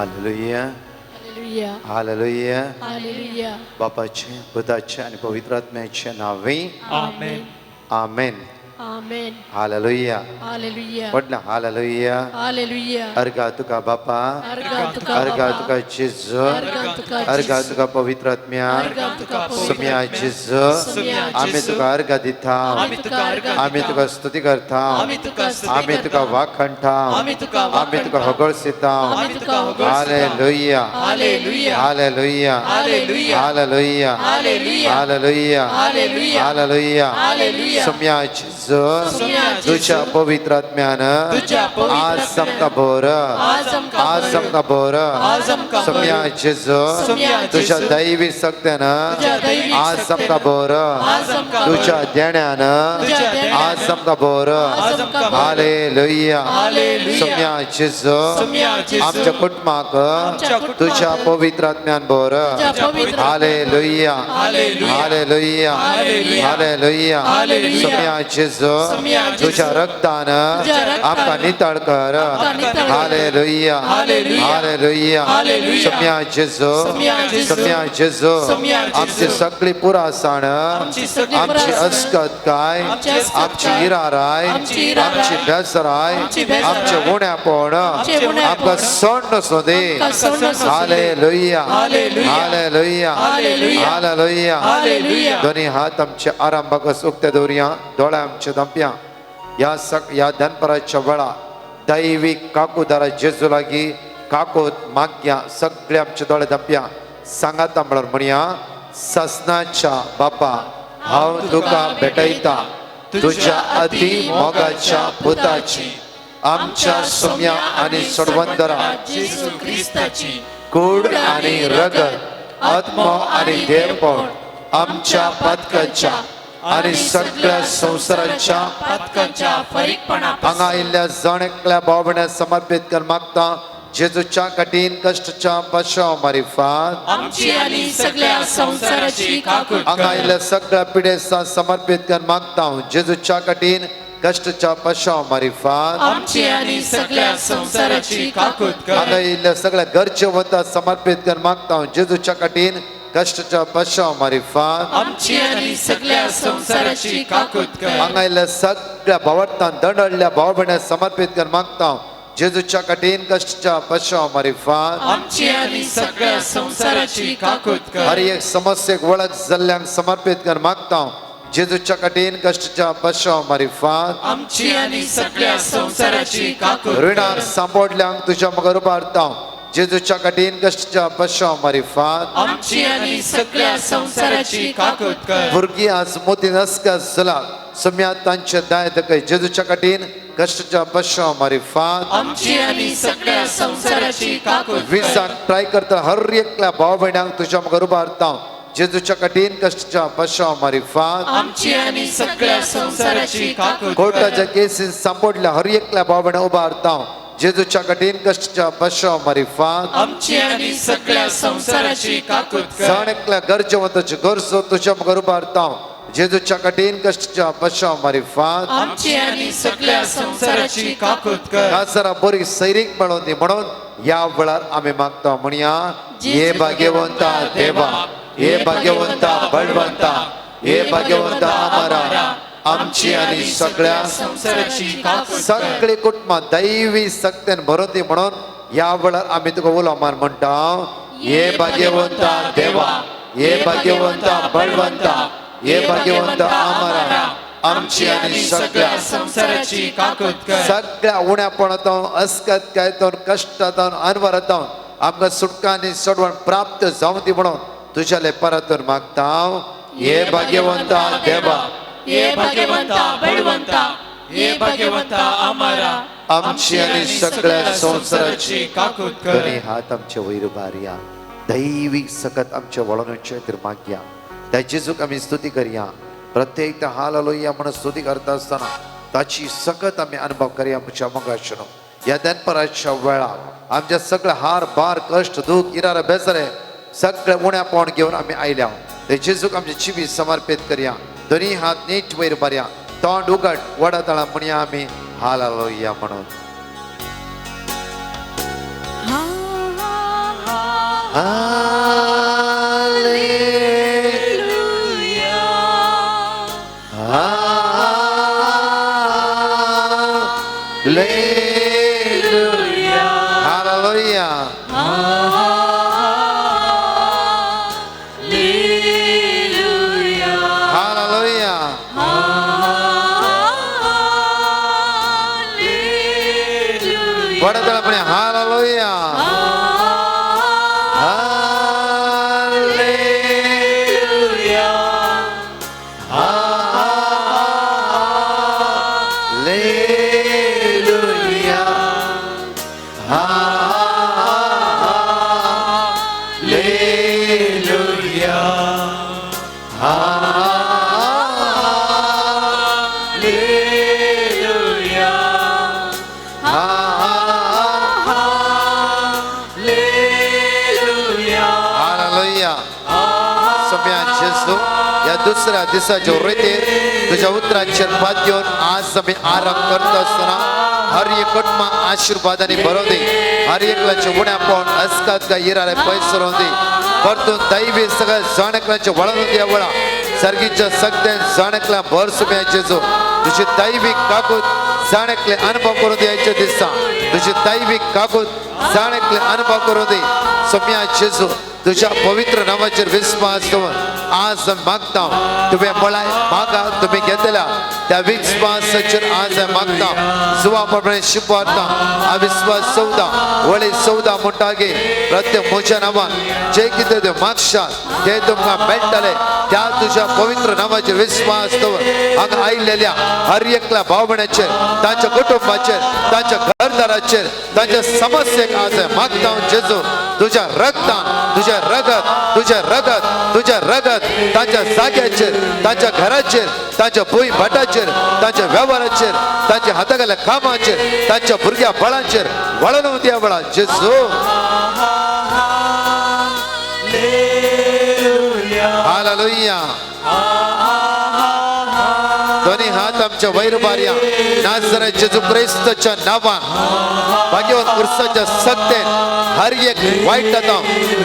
Hallelujah. Hallelujah. Hallelujah. Hallelujah. बापाचे, पुताचे आनी पवित्र आत्म्याचे नावे. आमेन. आमेन. आमेन. हालेलुया. हालेलुया. म्हटलं हालेलुया. हालेलुया. अर्गा तुका बापा, अर्गा तुका अर्गा बापा, तुका जेजू, अर्गा तुका अर्गा जेजू, तुका पवित्र आत्म्या, अर्गा तुका पवित्र सुम्या आत्म्या, जेजू, सुम्या आमी जेजू, तुका अर्गा दिता, आमी तुका अर्गा आमी दिता, तुका स्तुती करता, आमी तुका स्तुती आमी तुका करता, वाखणटा, आमी तुका आमी तुका वाखणटा, होगळसिता. आमी तुका होगळसिता. Hallelujah. Hallelujah. Hallelujah. Hallelujah. Hallelujah. Hallelujah. Hallelujah. Hallelujah. Hallelujah. Hallelujah. सुम्या जेजू, सुम्या जेजू, तुझ्या पवित्र आत्म्यान तुझ्या पवित्र आज आत्म्यान आमकां भर, आज आमकां आज भर, आमकां भर. आज आमकां भर. सुम्या जेजू, सुम्या तुझ्या जेजू, दैवी शक्त्यान तुझ्या दैवी आज शक्त्यान आमकां भर, आज आमकां भर. तुझ्या देण्यान तुझ्या देण्यान आज आमकां भर. आज आमकां भर. हालेलुया. हालेलुया. सुम्या जेजू, सुम्या जेजू, आमच्या कुटुंबाक आमच्या कुटुंबाक तुझ्या पवित्र आत्म्यान भर. तुझ्या पवित्र hallelujah. Hallelujah. Hallelujah. Hallelujah. Hallelujah. Hallelujah. सुम्या जेजू, सुम्या जेजू, तुझ्या रक्तान तुझ्या रक्तान आमकां नितळ कर. आमकां नितळ कर. हालेलुया. हालेलुया. हालेलुया. हालेलुया. सुम्या जेजू, सुम्या जेजू, सुम्या जेजू, सुम्या जेजू, आमची सगळी पुरासाण, आमची सगळी आमची पुरासाण, अस्कत काय, आमची अस्कत आमची काय, इराराय, आमची इराराय, आमची बेसराय, आमची बेसराय, आमचे उण्यापण आमचे उण्यापण, आमकां सण नसूं दी. आमकां सण नसूं दी. Hallelujah. Hallelujah. Hallelujah. Hallelujah. Hallelujah. Hallelujah. दोन्ही हात आमचे आरांभाकच उक्ते दवरुया, दोळे आमचे धांपया. ह्या सक ह्या दनपराच्या वेळा दैवीक काकुदारा जेजू लागीं काकूत मागया. सगळे आमचे दोळे धांपया. सांगाता म्हणून म्हणया, ससनाच्या बापा, हांव तुका भेटयता तुझ्या अति मोगाच्या पुताची, आमच्या सुम्या आनी सोडवंदरा जेजू क्रिस्ताची कूड आनी रगत, आत्मो आनी देवपण आमच्या पातकाच्या आनी सगळ्या संवसाराच्या पातकांच्या फरीकपणा हांगा आयिल्ल्या जण एकल्या भाव समर्पित कर मागता जेजूच्या कठीण कश्टच्या पाशाव मारिफात आमची आणि सगळ्या संसाराची काकूट हांगा आयिल्ल्या सगळ्या पिडेस्तां समर्पित कर मागता जेजूच्या कठीण कश्टच्या पाशाव मारिफात आमची आणि सगळ्या संसाराची काकूट हांगा आयिल्ल्या सगळ्या गरजेवंता समर्पित कर मागता जेजूच्या कठीण कश्टच्या पाशाव मारिफात आमची आणि सगळ्या संसाराची काकूट हांगा आयिल्ल्या सगळ्या भावार्थान दंडल्या भाव भयणां समर्पित कर मागता जेजूच्या कठीण कश्टच्या पाशाव मारिफात आमची आणि सगळ्या संसाराची काकूट हर एक समस्येक वळख जाल्ल्यांक समर्पित कर मागता जेजूच्या कठीण कश्टच्या पाशाव मारिफात आमची आणि सगळ्या संसाराची काकूट ऋणाक सांपोडल्यांक तुझ्या मुखार उबारता जेजूच्या कठीण कश्टच्या पाशाव मारिफात आमची आणि सगळ्या संसाराची काकूट भुरगीं आज मोती नसका जाला सम्या तांचे दाय दकय जेजूच्या कठीण कश्टच्या पाशाव मारिफात आमची आणि सगळ्या संसाराची काकूट विसाक ट्राय करता हर एकल्या भाव भयणांक तुझ्या मुखार उबारता जेजूच्या कठीण कश्टच्या पाशाव मारिफात आमची आणि सगळ्या संसाराची काकूट कोर्टाच्या केसीन सांपोडल्या हर एकल्या भाव भयणां उबारता जेजूच्या कठीण कश्टच्या पाशाव मारिफात आमची आणि सगळ्या संसाराची काकूट जण एकल्या गरजेवंताची गरजो तुझ्या मुखार उबारता जेजूच्या कठीण कश्टच्या पाशाव मारिफात आमची आणि सगळ्या संसाराची काकूट काजरा बरी सैरीक मेळोवन दी म्हणून ह्या वेळार आमी मागता म्हणया, हे भाग्यवंता देवा, हे भाग्यवंता बळवंता, हे भाग्यवंता आमारा, आमची आनी सगळ्या संसाराची काकूट सगळी कुटुंबां दैवी सक्तेन भरून दी म्हणून ह्या वेळार आमी तुका उलो मार म्हणटा, हे भाग्यवंता देवा, हे भाग्यवंता बळवंता, हे भाग्यवंता आमारा, आमची आनी सगळ्या संसाराची काकूट सगळ्या उण्यापणांत, अस्कत कायतावन, कश्टांत, अनवरांत आमकां सुटका आनी सोडवण प्राप्त जावं दी म्हणून तुज्या लेपरातून मागता, हे भाग्यवंता देवा, हे भाग्यवंता बळवंता, हे भाग्यवंता आमारा, आमची आनी सगळ्या संवसाराची काकूट दोन्ही हात आमचे वयर उबारया, दैवीक सकत आमच्या वळणाचे खातीर मागया. त्या जेजूक आमी स्तुती करया. प्रत्येक त्या हालेलुया म्हणून स्तुती करता आसतना ताची सकत आमी अनुभव करया आमच्या मोगाचें. ह्या दनपराच्या वेळार आमच्या सगळे हार बार कश्ट दूख इरार बेसरे सगळे उण्यापण घेवन आमी आयल्या. ते जेजूक आमचे जिवीत समर्पीत करया. दोन्ही हात नीट वयर उबारया, तोंड उगड वडा तळा म्हणया आमी हालेलुया म्हणून. Hallelujah. Hallelujah. Hallelujah. Hallelujah. वडतळपणे hallelujah. Hallelujah. Hallelujah. Hallelujah. Hallelujah. Hallelujah. सम्या जेजू, या दुसऱ्या दिसाच्या रेतीर तुझ्या उतराचेर पात घेवन आज आमी आराम करता आसतना हर एक कुटुंबा आशीर्वादांनी भरोवं दी. हर एकल्याचे उण्यापण अस्कात काय इराले पयस करूं दी. परतून दैवी सगळ्या जाण एकल्याचे वळून द्या वळा सर्गीच्या सगळ्या जाण एकल्या भर सुम्या जेजू. तुझी दैवी काकूत जाण एकले अनुभव करून द्यायचे दिसता. तुझी दैवी काकूत जाण एकले अनुभव करून दे. सम्या जेजू, तुझ्या पवित्र नावाचेर विस्वास दवर आज मागता. तुवें म्हळाय मागा तुमी घेतल्या, त्या विस्वासाचेर आज मागता. जुवा प्रमाणे शिकवता अविस्वास 14 वळी 14 म्हणटा गे, प्रत्येक म्हज्या नांवान जे कितें ते मागशात ते तुमकां मेळटले. त्या तुझ्या पवित्र नावाचेर विस्वास दवर हांगा आयिल्ल्या हर एकल्या भाव भयणाचेर, तांच्या कुटुंबाचेर, तांच्या घरदाराचेर, तांच्या समस्येक आज मागता. जेजू, तुझ्या रक्तान, तुझ्या रगत, तुझ्या रगत, तुझ्या रगत तांच्या जाग्याचेर, तांच्या घराचेर, तांच्या भूंय भाटाचेर, तांच्या वेव्हाराचेर, तांच्या हाताखाल्या कामाचेर, तांच्या भुरग्या बाळांचेर वळण द्या वळा जेजू. हालेलुया. दोन्ही हात आमच्या वैर बारया. नासरात जेजू क्रिस्ताच्या नावान भाग्यवान पुरुषाच्या सत्तेन हर एक वाईट आतां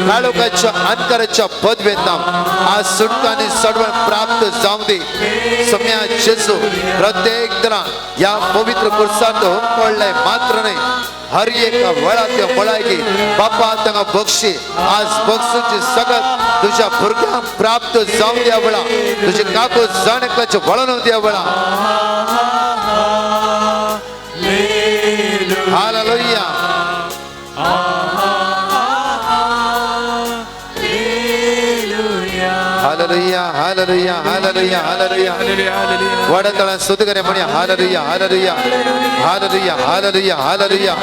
काळोखाच्या अंधकाराच्या पदवेत आज सुटका आणि सडवण प्राप्त जावं दे. सम्या जेजू, प्रत्येक जण या पवित्र पुरुषांत पडलाय मात्र नाही, हर एक वेळा ते मळायकी बापा तांगा बक्षी. आज बक्षूची सगळं तुझ्या भुरग्यांक प्राप्त जावं द्या वेळा. तुझे काकू जाण एकल्याचे वळण द्या वेळा. Hallelujah. Hallelujah. Hallelujah. Hallelujah. Hallelujah. वडतळा स्तुती करे म्हणे hallelujah. Hallelujah. Hallelujah. Hallelujah. Hallelujah.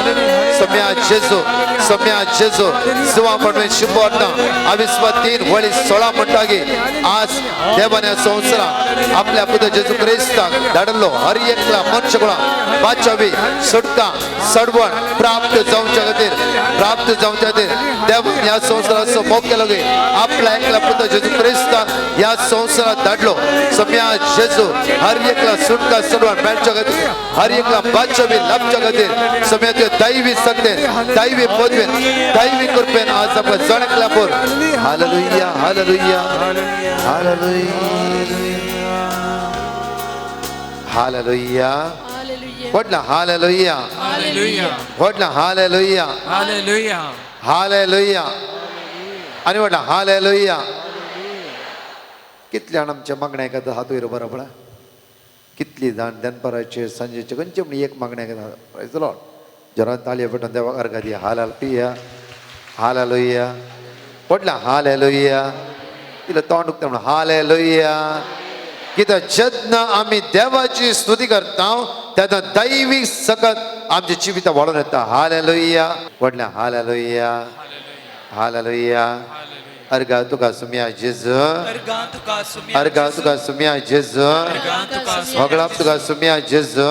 सम्या जेजू, सम्या जेजू, जुवा पडवे शुभवार्ता अविस्वास 3 वळी 16 म्हणटा की आज देवाने संवसारा आपल्या पुत्र जेजू क्रिस्ताक धाडलो हर एकला मनशकुळा बाचावी सुटका सडवण प्राप्त जावच्या खातीर, प्राप्त जावच्या खातीर देवान ह्या संवसाराचो मोग केलो की आपल्या एकला पुत्र जेजू क्रिस्ताक ह्या संवसारात धाडलो. सम्या जेजू, हर एकला सुटका सडवण मेळच्या खातीर, हर एकला बाचावी लाभच्या खातीर सम्या त्यो दैवी सक्तेन, दैवी पदवेन, दैवी कृपेन आज आपल्या जण एकल्या पोर. Hallelujah. Hallelujah. Hallelujah. Hallelujah. म्हटलं हालेलुया. म्हटलं हालेलुया. हालेलुया. आणि म्हटलं हालेलुया. कितले जाण आमच्या मागण्या एखादा हात वयर बरोबर, कितली जाण दनपाराचे सांजेचे खंयचे म्हण एक मागण्या एखादा. Praise the Lord. जरा ताळयो पेटोवन देवाक अर्घा दिया. हालेलुया. हालेलुया. म्हटलं हालेलुया. तिला तोंड उक्तें म्हणून हालेलुया. कित्याक जेन्ना आमी देवाची स्तुती करता तेन्ना दैवीक सकत आमच्या जिविता वाडून येता. हालेलुया. म्हटलें हालेलुया. हालेलुया. अर्गा तुका सुम्या जेजू. अर्गां तुका सुम्या. अर्गा तुका सुम्या जेजू. अर्गां तुका सुम्या. होगळाप तुका सुम्या जेजू.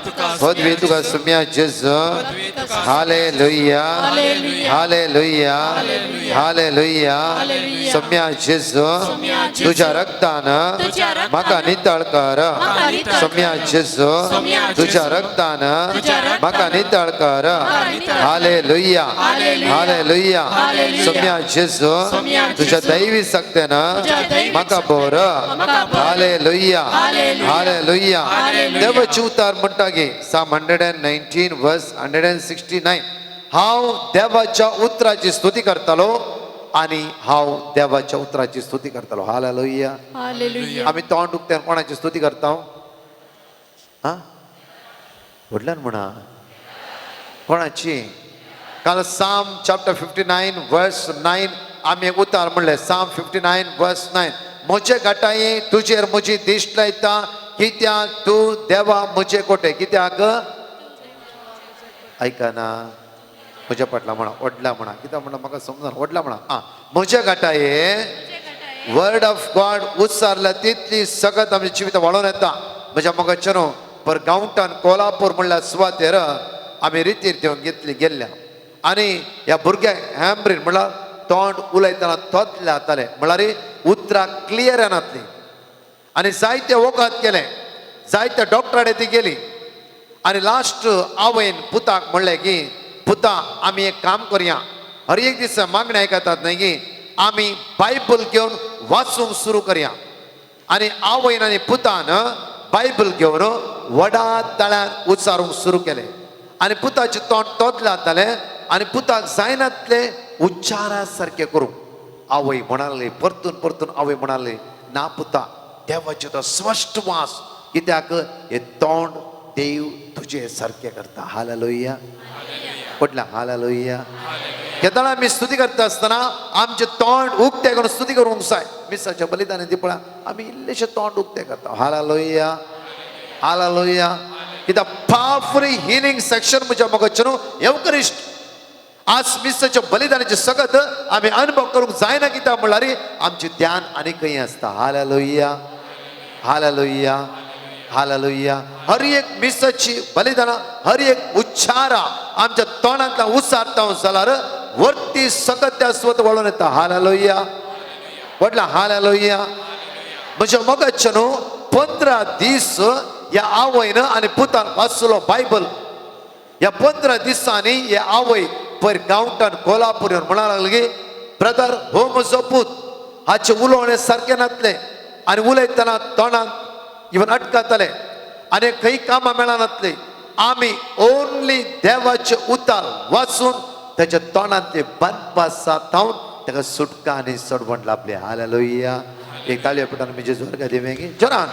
तुका पदवी तुका सुम्या जेजू. पदवी तुका. Hallelujah, hallelujah, hallelujah. सम्या जेजू, तुझ्या रक्तान तुझ्या रक्तान म्हाका नितळ कर. म्हाका नितळ कर. सम्या जेजू, सम्या जेजू, तुझ्या रक्तान तुझ्या रक्तान म्हाका नितळ कर. म्हाका नितळ कर. Hallelujah, hallelujah, hallelujah. हालेलुया. सम्या जेजू, सम्या तुझ्या जेजू, दैवी शक्तेन तुझ्या दैवी म्हाका शक्तेन बोर. म्हाका बोर. Hallelujah, hallelujah, hallelujah. हालेलुया. देवाची उतार म्हणटा गे Psalm 119 verse 169, हांव देवाच्या उतराची स्तुती करतालो आणि हांव देवाच्या उतराची स्तुती करतालो. हालेलुया. हालेलुया. आमी तोंड उक्त्यान कोणाची स्तुती करता? हा, व्हडल्यान म्हणा, कोणाची? काल Psalm chapter 59 verse 9 आमी एक उतार म्हणलें. साम 59 वर्स 9, म्हजे घटाये तुजेर म्हजी दिश्ट लायता, कित्याक तूं देवा म्हजे कोटे. कित्याक? आयकना? म्हज्या पाटला म्हणा, व्हडला म्हणा. कित्याक म्हणा म्हाका समजना, व्हडला म्हणा. आं, म्हज्या घटाये वर्ड ऑफ गॉड उच्चारला तितली सगळत आमच्या जिवित वाळोवन येता. म्हज्या मोगाचें न्हू, पर गांवठान कोल्हापूर म्हणल्यार सुवातेर आमी रितीर देवन घेतली गेल्ल्या आनी ह्या भुरग्यांक हॅम्ब्रीन म्हणल्यार तोंड उलयतना तोतले जाताले, म्हणल्यार उतरां क्लियर येनातली. आनी जायते वखद केलें, जायते डॉक्टरा कडेन ती गेली आनी लास्ट आवयन पुताक म्हणलें की पुता, आमी एक काम करया, हर एक दीस मागणें आयकतात न्हय की आमी बायबल घेवन वाचूंक सुरू करया. आनी आवयन आनी पुतान बायबल घेवन व्हडा ताळ्यान उच्चारूंक सुरू केलें आनी पुताचें तोंड तोतलें जातालें आनी पुताक जायनातलें उच्चारा सारकें करूंक. आवय म्हणाली, परतून परतून आवय म्हणाली, ना पुता, देवाचें तो स्पश्ट वास, कित्याक हें तोंड देव तुजें सारकें करता. हालेलुया. म्हटल्यार हालेलुया. केदळा आमी स्तुती करता आसतना आमचें तोंड उक्तें करून स्तुती करूंक जाय. मिसाच्या बलिदानी ती पळय आमी इल्लेशें तोंड उक्तें करता. Hallelujah, hallelujah. कित्याक पावरफुल हिलिंग सेक्शन म्हज्या मोगाचें न्हू येवकरिश्ट. आज मिसाच्या बलिदानाचें सगत आमी अनुभव करूंक जायना, कित्याक म्हणल्यार आमचें ध्यान आनी खंय आसता. Hallelujah, hallelujah, hallelujah. हर एक मिसाची बलिदानां, हर एक उच्चारा आमच्या तोंडांतल्यान उच्चारता जाल्यार वरती सगत त्या स्वत वळोवन येता. हालेलुया. म्हटल्यार हालेलुया. म्हज्या मोगाचें न्हू, 15 दीस ह्या आवयन आनी पुतान वाचलो बायबल. ह्या 15 दिसांनी हे आवय पयर गांवठान कोल्हापूर येवन म्हणा लागली की ब्रदर, हो म्हजो पूत, हाचें उलोवणें सारकें नातलें आनी उलयतना तोंडांत इवन अटकतालें आनी खंय कामां मेळनातलीं. आमी ओनली देवाचें उतार वाचून ताच्या तोंडांतले बांदपासा थावन ताका सुटका आनी सोडवण लाभलें. हालेलुया. एक ताळयो पटान म्हजे जोर दिवें की जोरान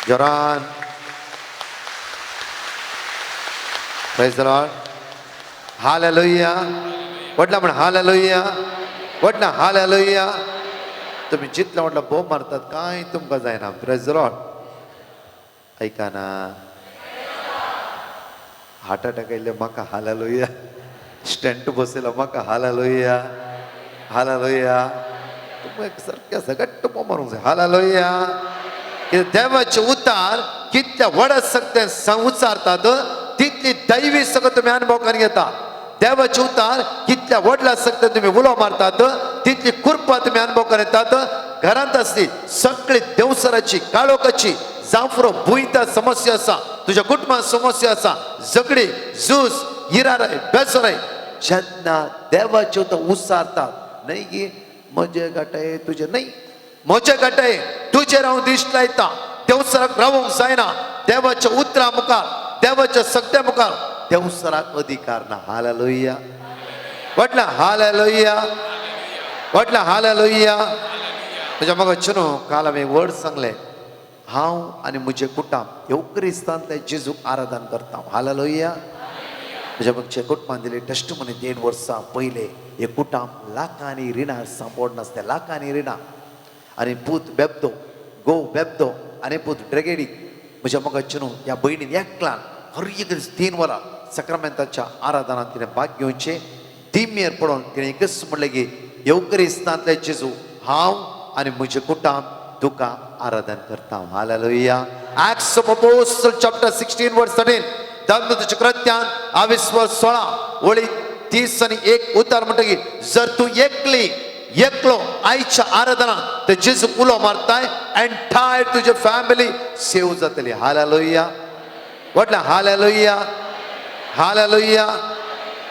जोरान. Praise the Lord. Hallelujah. म्हटलं म्हण हालेलुया. म्हटलं हालेलुया. तुम्ही जितलं म्हटलं बोंब मारतात काय तुमकां जायना. Praise the Lord. ऐका ना, हार्ट अटॅक आयिल्ले म्हाका हालेलुया, स्टंट बसयलो म्हाका हालेलुया, हालेलुया. तुमकां सारकें आसा, घट्ट बोंब मारूंक जाय. हालेलुया. देवाचे उतार कितल्या व्हड सक्ते उच्चारतात तितली दैवी सगळं तुम्ही अनुभव करून घेता. देवाचे उतार कितल्या व्हडल्या सक्ते तुम्ही उलो मारतात तितली कृपा तुम्ही अनुभव करून येतात. घरांत आसली सगळी देवसराची काळोखाची जाफरो भुंयता समस्या आसा, तुज्या कुटुंबात समस्या आसा, झगडी झूज इराराय बेसराय, जेन्ना देवाचे उतार उच्चारतात न्हय की म्हजे गाठाय तुजे न्हय, म्हजे गाठाय तुजेर हांव दिश्ट लायता. देवसराक रावूंक जायना. देवाच्या उतरा मुखार, देवाच्या सत्या मुखार देवसराक अधिकार ना. हालेलुया. म्हटलं हालेलुया. म्हटलं हालेलुया. म्हज्या मोगाचें न्हू, काल हांवें वर्ड सांगलें, हांव आनी म्हजें कुटुंब येवक्रिस्तांतल्या जेजूक आराधन करता. हालेलुया. म्हज्या मागच्या कुटुंबान दिली टेस्टमनी 1.5 वर्सां पयले हे कुटुंब लाखांनी रिणां सांपोड नासलें, लाखांनी रिणां. आनी पूत बेबदो, घोव बेबदो आनी पूत ड्रेगेडी. म्हज्या मोगाचें न्हू, ह्या भयणीन एकल्यान हर एक दीस 3 वरां सक्रामेंताच्या आराधनांत तिणें भाग घेवचें. दिमेर पडोवन तिणें एकच म्हणलें की येवक्रिस्तांतले जेजू हांव आनी म्हजें कुटुंब तुका आराधन करता. Hallelujah. Acts of Apostle chapter 16 verse 13, धर्मदूताच्या कृत्यान 16 वळी 30 आनी 1 उतार म्हणटकीर जर तूं एकली एकलो आयच्या आराधना ते जेजू उलो मारताय, एंटायर तुजे फॅमिली सेव जातली. हालेलुया. म्हटलं हालेलुया, हालेलुया.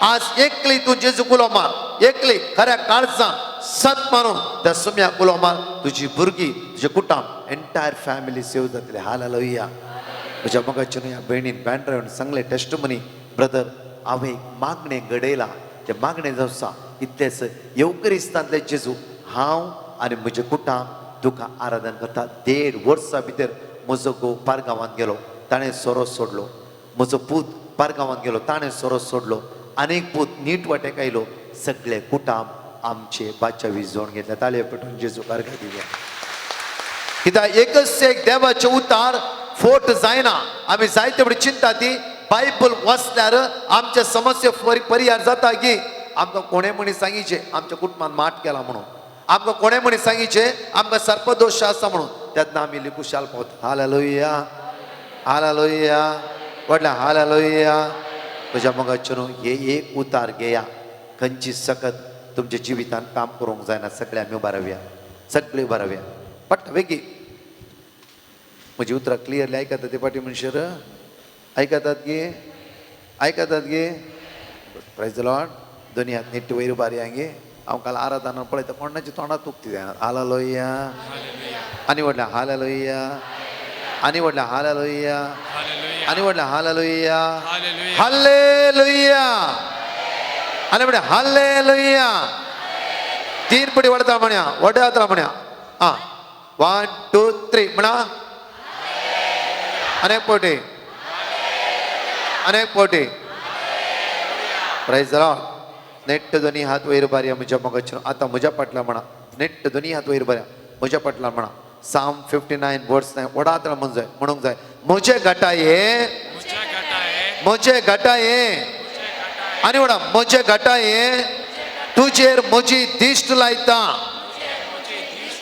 आज एकली तूं जेजू उलो मार, एकली खऱ्या काळजान सत मारून त्या सुम्याक उलो मार, तुजी भुरगीं तुजें कुटुंब एंटायर फॅमिली सेव जातली. हालेलुया. म्हज्या मोगाच्या ह्या भयणीन बँड्रा येवन सांगलें टेस्टमनी, ब्रदर हांवें मागणें घडयलां, तें मागणें जावन आसा इतलेंच, येवक्रिस्तांतले जेजू हांव आनी म्हजें कुटुंब तुका आराधन करता. 1.5 वर्सां भितर म्हजो घोव पारगांवांत गेलो, ताणें सोरो सोडलो. म्हजो पूत पारगांवांत गेलो, ताणें सोरो सोडलो. आनीक पूत नीट वाटेक आयलो. सगळे कुटुंब आमचे बाचावी जोड घेतले. ताळयो पेटून जेजू अर्घा दिवया. कित्याक एकच एक देवाचे उतार फोट जायना. आमी जायते फुडें चिंता ती बायबल वाचल्यार आमच्या समस्या परिहार जाता की आमकां कोणें म्हणी सांगिचें आमच्या कुटुंबान माट केला म्हणून, आमकां कोणें म्हणी सांगिचें आमकां सर्पदोश आसा म्हणून, तेन्ना आमी लिकुशाल पावता. Hallelujah, hallelujah. व्हडल्या हालेलुया. म्हज्या मोगाचें न्हू हे एक उतार घेया, खंयची सकत तुमच्या जिवितान काम करूंक जायना. सगळे आमी उबारावया, सगळे उबारावया पट्टा वेगीं. म्हजी उतरां क्लियरली आयकतात ते फाटी मनशर आयकतात गे, आयकतात गे. Praise the Lord. दोनी हात निट्ट वयर उबारी गे. हांव काल आराधना पळयता कोणाची तोंडां तुकती जायना. हालेलुया. आनी व्हडल्या हालेलुया, आनी व्हडल्या हालेलुया, आनी व्हडल्या हालेलुया, हालेलुया. आनी म्हणया हालेलुया. 3 पटी वडता म्हणया, वडता म्हणया. आं, 1 2 3 म्हणा. अनेक पटी, अनेक पटी. Praise the Lord. नेट्ट दोन्ही हात वयर बारया म्हज्या मोगाचेर. आतां म्हज्या फाटल्यान म्हणा, नेट्ट दोन्ही हात वयर बारया म्हज्या फाटल्यान म्हणा. साम 59 वर्स 9 वडात्र म्हणूंक जाय, म्हणूंक जाय. म्हजे घटाये, म्हजे घटाये, आनी वडा म्हजे घटाये, तुजेर म्हजी दिश्ट लायता,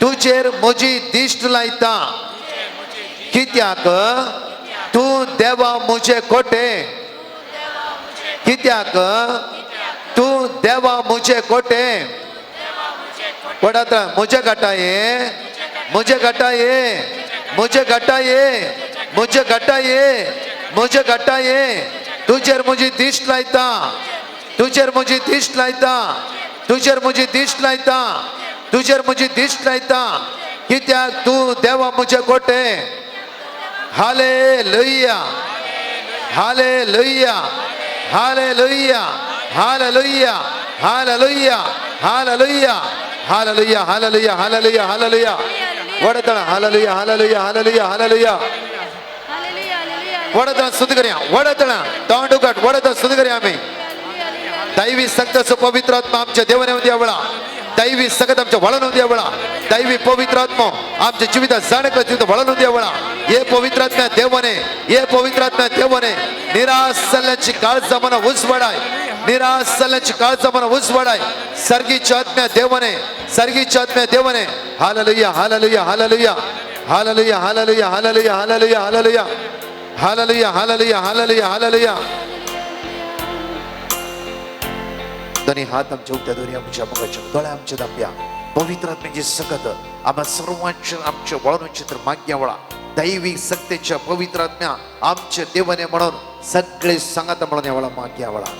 तुजेर म्हजी दिश्ट लायता. कित्याक तूं देवा म्हजे कोटे, कित्याक तूं देवा म्हजे कोटे. वडात्र म्हजे घटाये, म्हजे घटाये, म्हजे घटाये, म्हजे घटाये, म्हजे घटाये, तुजेर म्हजी दिश्ट लायता, तुजेर म्हजी दिश्ट लायता, तुजेर म्हजी दिश्ट लायता, तुजेर म्हजी दिश्ट लायता. कित्याक तूं देवा म्हजे कोटे. Hallelujah, hallelujah, hallelujah, hallelujah, hallelujah, hallelujah, hallelujah, hallelujah, hallelujah, hallelujah. वडतळ hallelujah, hallelujah, hallelujah, hallelujah. वडतळ स्तुती करूया, वडतळ तोंड उघड, वडतळ स्तुती करूया आम्ही. दैवी शक्ताचो पवित्र आत्मा आमच्या देवाने द्यावळा, दैवी सकत आमच्या वळण द्यावळा, दैवी पवित्र आत्मा आमच्या जिवितात जाणेकर जिवित वळण द्यावळा. हे पवित्र आत्म्या देवाने, हे पवित्र आत्म्या देवाने निराश जाल्ल्याची काळजा मना उजवाडाय, निराश जाल्ल्याची काळजा मना उजवाडाय. सर्गीच्या आत्म्या देवाने, सर्गीच्या आत्म्या देवाने. Hallelujah, hallelujah, hallelujah, hallelujah, hallelujah, hallelujah, hallelujah, hallelujah, hallelujah, hallelujah, hallelujah, hallelujah. दोन्ही हात आमच्या उक्त्या दोरी आमच्या मुखाच्या दोळे आमच्या दापया. पवित्र आत्म्याची सकत आम्हा सर्वांच्या आमच्या वळणूचे तर माग्या वळा. दैवी सत्तेच्या पवित्र आत्म्या आमच्या देवाने म्हणून सगळे सांगत म्हणून या वळा माग्या वळा.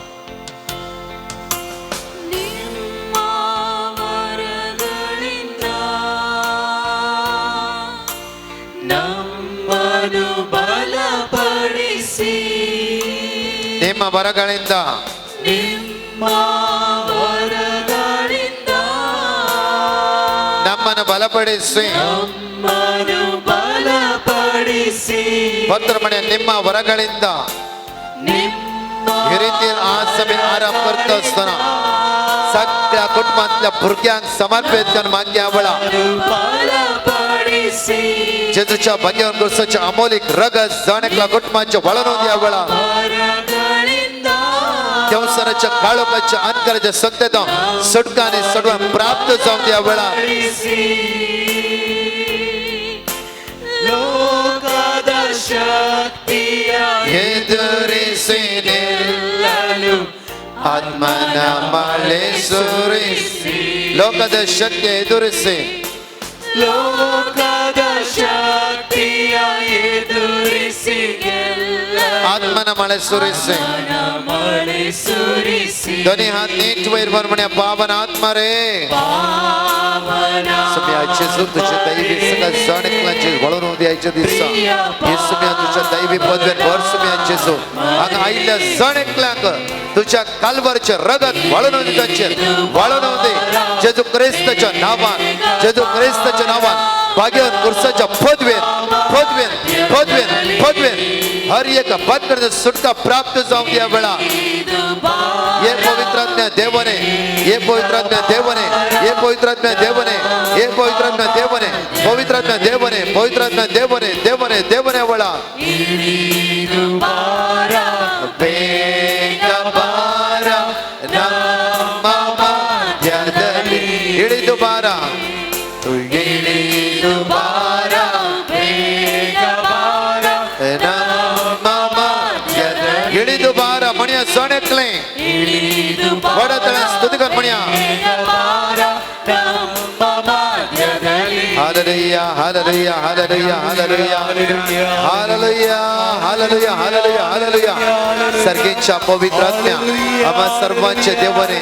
ನಮ್ಮನು ಬಲಪಡಿಸಿ, ನಿಮ್ಮ ವರಗಳಿಂದ, ನಿಮ್ಮ ವರಗಳಿಂದ ನಮ್ಮನ್ನು ಬಲಪಡಿಸಿ, ನಮ್ಮನು ಬಲಪಡಿಸಿ. ಪತ್ರಮಣೆ ನಿಮ್ಮ ವರಗಳಿಂದ ನಿಮ್ಮ ही रीतीन आज आमी आराम करता आसतना सगळ्या कुटुंबांतल्या भुरग्यांक समर्पित करून मागया वळा. बलपडिसी, जेजूच्या भाग्यावर क्रिस्ताच्या अमोलिक रगत जण एकल्या कुटुंबाच्या वळण द्या वळा. ವರಗಳಿಂದ त्या देवसराच्या काळोखाच्या अंधकाराच्या सत्तेत सुटका आनी सडवा प्राप्त जावं त्या वेळार. ಲೋಕದ ಶಕ್ತಿಯ ಎದುರಿಸಿ ನಿಲ್ಲಲು ಆತ್ಮನ ಮಳೆ ಸುರಿಸಿ, ಲೋಕದ ಶಕ್ತಿ ಎದುರಿಸಿ, ಲೋಕದ ಶಕ್ತಿಯ ಎದುರಿಸಿ ಗೆಲ್ಲಲು ಆತ್ಮನ ಮಳೆ ಸುರಿಸಿ, ಮಳೆ ಸುರಿಸಿ. ಧ್ವನಿ हात नीट वयर भर म्हण्या पावन आत्मा रे. ಪಾವನ सुम्या जेजू तुझ्या दैवी सगळ्या जण एकलांचे वळून द्यायचे दिसा. हे सुम्या तुझ्या दैवी पदवेन भर सुम्या जेजू. हांगा आयिल्ल्या जण एकल्यांक तुझ्या कालवरचे रगत वळून तांचेर वळून दे जेजू क्रिस्ताच्या नावान, जेजू क्रिस्ताच्या नावान. भाग्यवान कुर्साच्या पदवेन पदवेन पदवेन पदवेन हर एक पदकडे सुटका प्राप्त जावं त्या वेळा. हे पवित्रात्म्या देवने, हे पवित्रात्म्या देवने, हे पवित्रात्म्या देवने, हे पवित्रात्म्या देवने, पवित्रात्म्या देवने, पवित्रात्म्या देवने, देवने, देवने वेळा. ಬೇಗ ಬಾರ ನಮ್ಮ ಮಧ್ಯದಲ್ಲಿ, ಇಳಿದು ಬಾರ, ಇಳಿದು ಬಾರ, ಬೇಗ ಬಾರ ನಮ್ಮ ಮಧ್ಯದಲ್ಲಿ, ಇಳಿದು ಬಾರ. ಮಣಿಯ ಸೊಣೆಕ್ಲೆ ಇಳಿದು ವಡತಳ ಸ್ತುತಿಕರ್ ಮಣಿಯ. ಬೇಗ ಬಾರ ನಮ್ಮ ಮಧ್ಯದಲ್ಲಿ. Hallelujah, hallelujah, hallelujah, hallelujah, hallelujah, hallelujah, hallelujah, hallelujah. सर्गेच्या पवित्र आत्म्या, आम्हा सर्वांचे देवाने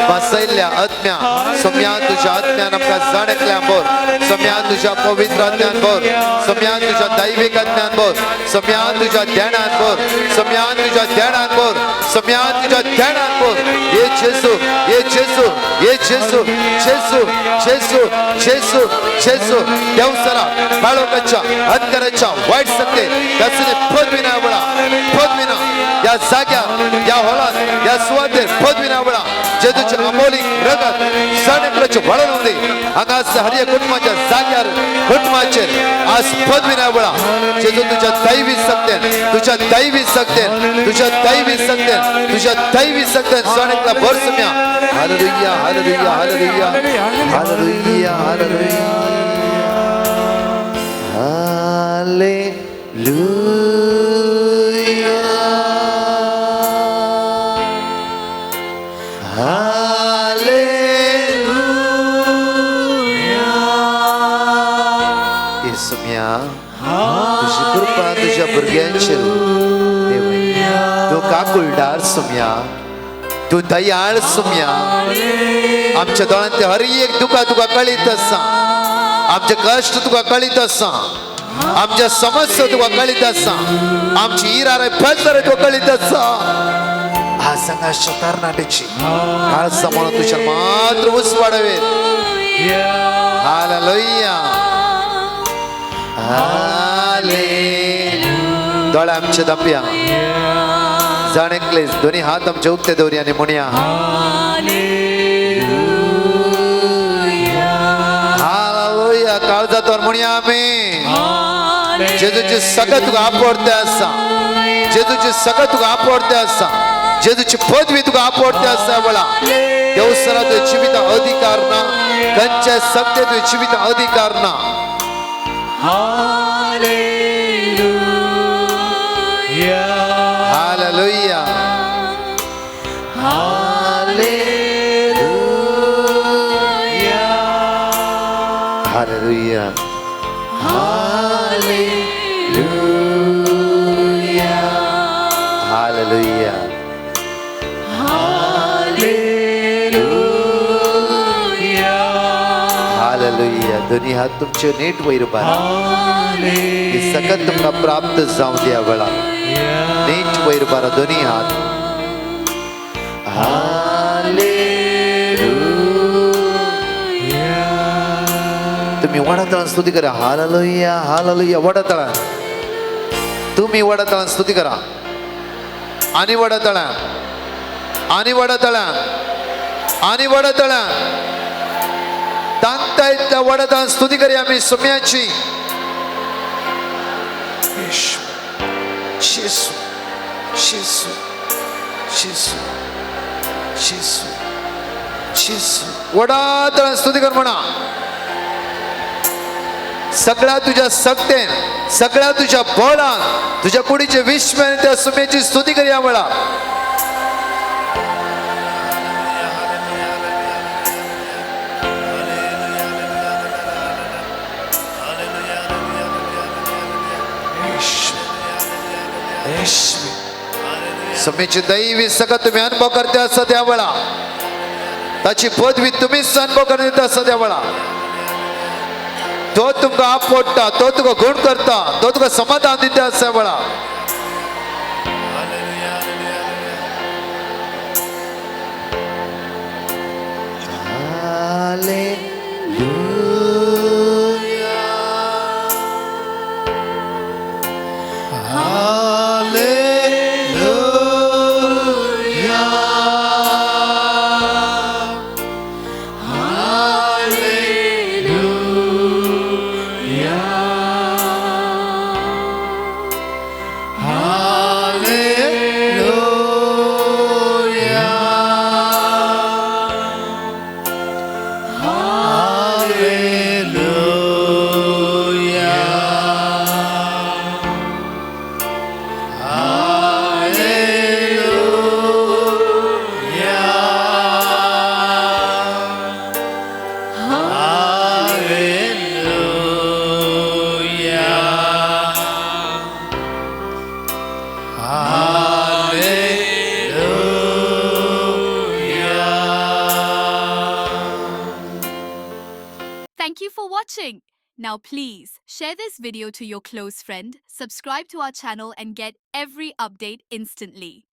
बसयल्ल्या आत्म्या, सोम्या तुझ्या आत्म्यान आमकां जाण एकल्या भर, सोम्या तुझ्या पवित्र आत्म्यान भर, सोम्या तुझ्या दैवीक आत्म्यान भर, सोम्या तुझ्या ध्यानान भर, सोम्या तुझ्या ध्यानान भर, सोम्या तुझ्या ध्यानान भर. ये जेसू, ये जेसू, ये जेसू, जेसू, जेसू, जेसू, जेसू. देवसरा काळोखाच्या अंधकाराच्या वाईट सत्ते त्याचे पदविना वेळा, पदविना या जाग्यार, या हॉलात, या सुवातेर पदविना वेळा. जेजूचे अमोलिक रगत सणेकलाचे वळण होते हांगा हर एक कुटुंबाच्या जाग्यार, कुटुंबाचेर आज पदविना वेळा. जेजू तुझ्या दैवी सत्तेन, तुझ्या दैवी सत्तेन, तुझ्या दैवी सत्तेन, तुझ्या दैवी सत्तेन सणेकला भर सुम्या. Hallelujah, hallelujah, hallelujah, hallelujah, hallelujah, hallelujah, hallelujah. येसुम्या तुझी कृपा तुझ्या भुरग्यांचेर देव. तूं काकुळदार सुम्या, तूं दयाळ सुम्या. आमच्या दोळ्यांतले हर एक दुखा तुका कळीत आसा, आमचे कश्ट तुका कळीत आसा, आमच्या समस्या तुका कळीत आसा, आमची इरारे पेजारे तुका कळीत आसा. आज हांगा तरणाट्याची काळजा म्हणून तुझ्या मात्र उसवाडावे. Hallelujah, hallelujah. दोळे आमचे दापया, जाण एकले दोन्ही हात आमचे उक्ते दवरया आनी म्हणया हालेलुया. काळजातवर म्हणया आमी जेजूची सगळं तुका आपवडते आसा, जेजूची सगळं तुका आपवडते आसा, जेजूची पदवी तुका आपवडते आसा. वेळा देवसरा तुझ्या जिविता अधिकार ना, खंयच्या सत्य तुझ्या जिविता अधिकार ना. Hallelujah, hallelujah, hallelujah, hallelujah, hallelujah, hallelujah, hallelujah, hallelujah. दोन्ही हात तुमचे नीट वयर बारा, ही सकत तुमकां प्राप्त जावं त्या वेळार. नीट वयर बारा दोन्ही हात. हालेलुया. तुम्ही वडातळान स्तुती करा. Hallelujah, hallelujah. वडातळान तुम्ही वडातळान स्तुती करा. आणि वडातळान, आणि वडातळान, आणि वडातळान तांगता इतल्या वडातळान स्तुती करूया आम्ही सुम्याची. येशू, जेसू, जेसू, जेसू. जेसू, जेसू. वडा स्तुती कर म्हणा. सगळ्या तुझ्या सक्तेन, सगळ्या तुझ्या बळान, तुझ्या कुडीचे विश्व त्या सुमेची स्तुती करूया म्हणा. समेची दैवी सगळं तुम्ही अनुभव करते असं त्या वेळा, ताची पदवी तुम्हीच अनुभव करत असं त्या वेळा. तो तुमका आपवडटा, तो तुका गुण करता, तो तुका समाधान दिता असा वेळा. Thank you for watching. Now please share this video to your close friend, subscribe to our channel and get every update instantly.